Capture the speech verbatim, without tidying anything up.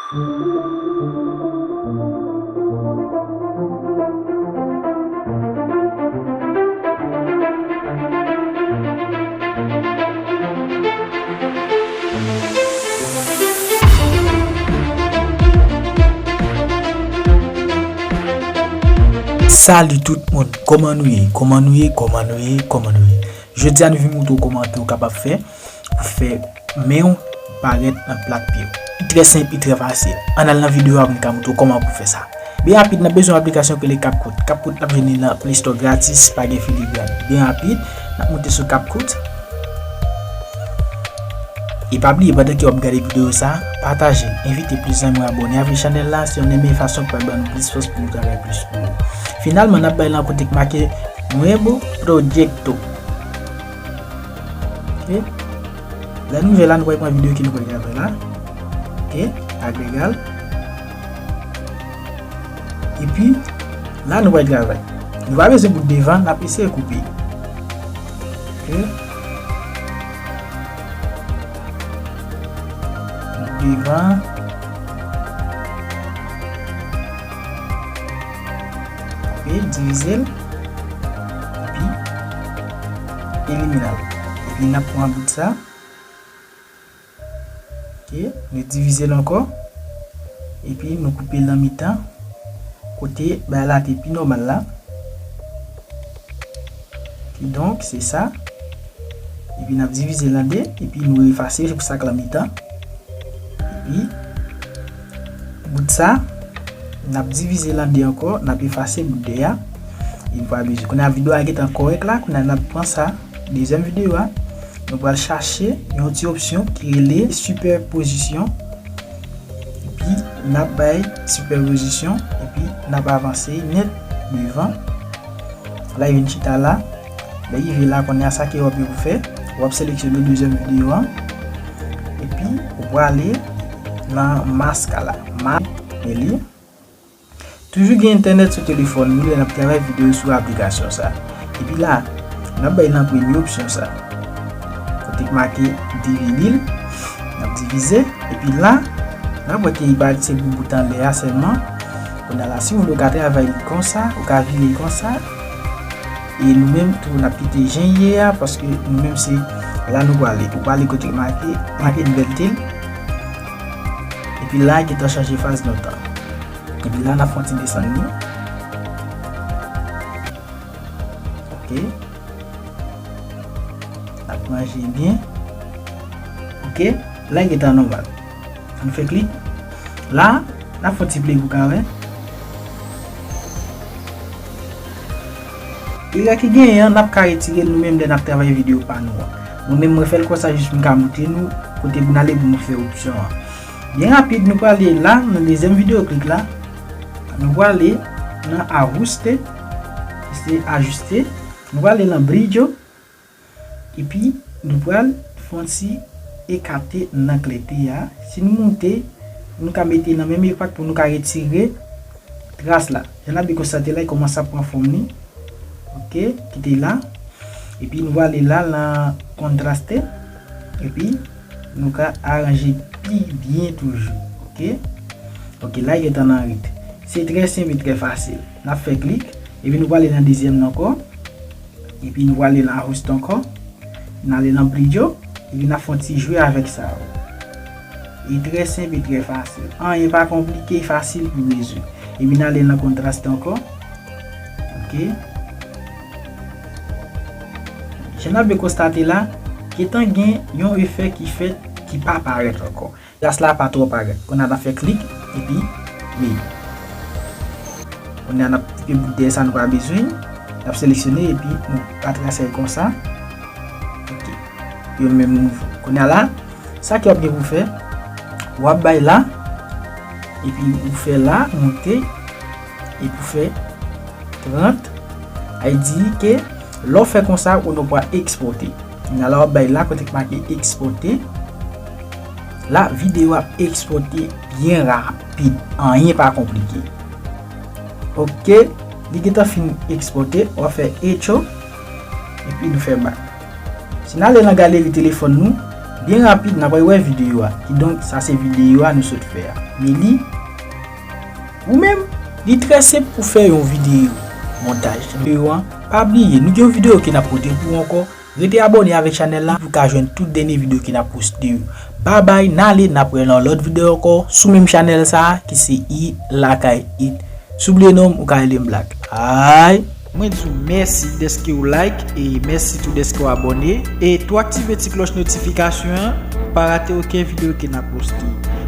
Salut tout moun, kòman nou ye? Kòman nou ye? Kòman nou ye? Kòman nou ye? Jodi a nou vin montre w kòman tou w kapab fè pou fè men w parèt nan plat pye w. Li trè senp, li trè fasil. Ann al nan videyo a pou n ka montre w kòman pou fè sa. Byen rapid, n ap bezwen yon aplikasyon ki rele CapCut. CapCut n ap jwenn li nan Play Store gratis, pa gen filigran. Byen rapid, n ap monte sou CapCut. E pa bliye, pandan ke w ap gade videyo sa, pataje l, envite plis zanmi w abòne avèk chanèl la, se yon nan meyè fason ki pral ban nou plis fòs pou nou travay plis pou ou. Finalman, n ap bay lan kote k make Nuevo Proyecto. Ok? Lè nou rive la, nou pral pran videyo ke nou pral gade la. Ok? Agregar. Epi, la nou pral travay. Nou pa bezwen bout devan, n ap eseye koupe. Ok? Bout devan. Ok, divize l. Epi, elimine l. Epi, n ap pran bout sa. Ok, nou divize l ankò. Epi nou koupe l nan mitan. Kote bagay la te pi nòmal la. Kidonk, se sa. Epi n ap divize l an de. Epi nou efase sa k lan mitan. Epi, bout sa, n ap divize l an de ankò. N ap efase bout de a. E nou pa bezwen. Kounye a videyo a gentan kòrèk la. Kounye a n ap pran sa. Dezyèm videyo a, nou pral chache yon ti opsyon ki rele sipèpozisyon. Epi, n ap bay sipèpozisyon. Epi, n ap avanse nèt devan. La, li vin chita la. Lè li rive la, kounye a sa ke w ap gen pou fè, w ap seleksyone dezyèm videyo a. Epi, ou prale nan mask la. Mask, e li. Toujou gen entènèt sou telefòn nou lè n ap travay videyo sou aplikasyon sa. Epi la, n ap bay nan premye opsyon sa. Kote k make divize l, n ap divize. Epi la, n ap wè ke li parèt se pou bout anlè a sèlman. Kounye a la, si w vle, w ka travay li konsa, ou ka vire l konsa. E nou menm tou, n ap kite jan l ye a, paske nou menm se la nou prale. Ou prale kote k make, make nouvèl tel. Epi la, gentan chanje faz lontan. Epi la, n ap fè yon ti desann li. Ok. N ap ranje byen. Ok. La, li gentan nòmal. Ann fè klik. La, n ap fè yon ti play pou ka wè. Erè ki genyen an, n ap ka retire l nou menm lè n ap travay videyo pa nou an. Mwen menm, mwen fè l konsa jis pou m ka montre nou kote pou n ale pou nou fè opsyon an. Byen rapid, nou prale la, nan dezyèm videyo klik la. Nou prale nan ajuste, se ajiste. Nou prale nan brillo. Epi, nou pral fè yon ti ekate nan klète a. Si nou moute, nou ka mete nan menm epak pou nou ka retire tras la. Jan n ap byen konstate la, li kòmanse ap pran fòm li. Ok, kite la. Epi nou prale la nan kontraste. Epi nou ka aranje pi byen toujou. Ok. Ok, la li gentan nan rit. Se trè senp e trè fasil. N ap fè klik. Epi nou prale nan dezyèm nan ankò. Epi nou prale nan ajuste ankò. N ale nan brillo. Epi n ap fè yon ti jwe avèk sa yo. Li trè senp e trè fasil. Anyen pa konplike, fasil pou rezoud. Epi n ale nan kontraste ankò. Ok. Jan n ap byen konstate la, gentan gen yon efè ki fèt ki pa parèt ankò. Tras la pa twò parèt. Kounye a n ap fè klik, epi, men. Kounye a n ap koupe bout dèyè sa nou pa bezwen. N ap seleksyone, epi nou ka trase l konsa. Ok. Yo menm nouvo. Kounye a la, sa ke w ap gen pou fè, w ap bay la, epi ou fè la, monte, epi ou fè trant, ay di ke lè w fè konsa, ou nan pwa ekspòte. Kounye a la, w ap bay la, kote k make ekspòte. La, videyo ap ekspòte byen rapid. Anyen pa konplike. Ok, li gentan fin ekspòte, w ap fè echo, epi nou fè bak. Si n ale nan galeri telefòn nou, Byen rapid, n ap wè videyo a. Kidonk, sa se videyo a nou sot fè a. Men li, ou menm, li trè senp pou fè yon videyo montaj. Videyo an, pa bliye, nou gen yon videyo ke n ap pote pou ou ankò. Rete abòne avèk chanèl la pou w ka jwenn tout dènye videyo ke n ap poste yo. Babay, n ale, n ap wè nan lòt videyo ankò sou menm chanèl sa a ki se I Lakay It. Si w bliye non m, ou ka rele m Black. Ay! Mwen di w mèsi dèske w like e mèsi tou dèske w abòne. E tou aktive ti klòch notifikasyon an pou w pa rate okenn videyo ke n ap poste.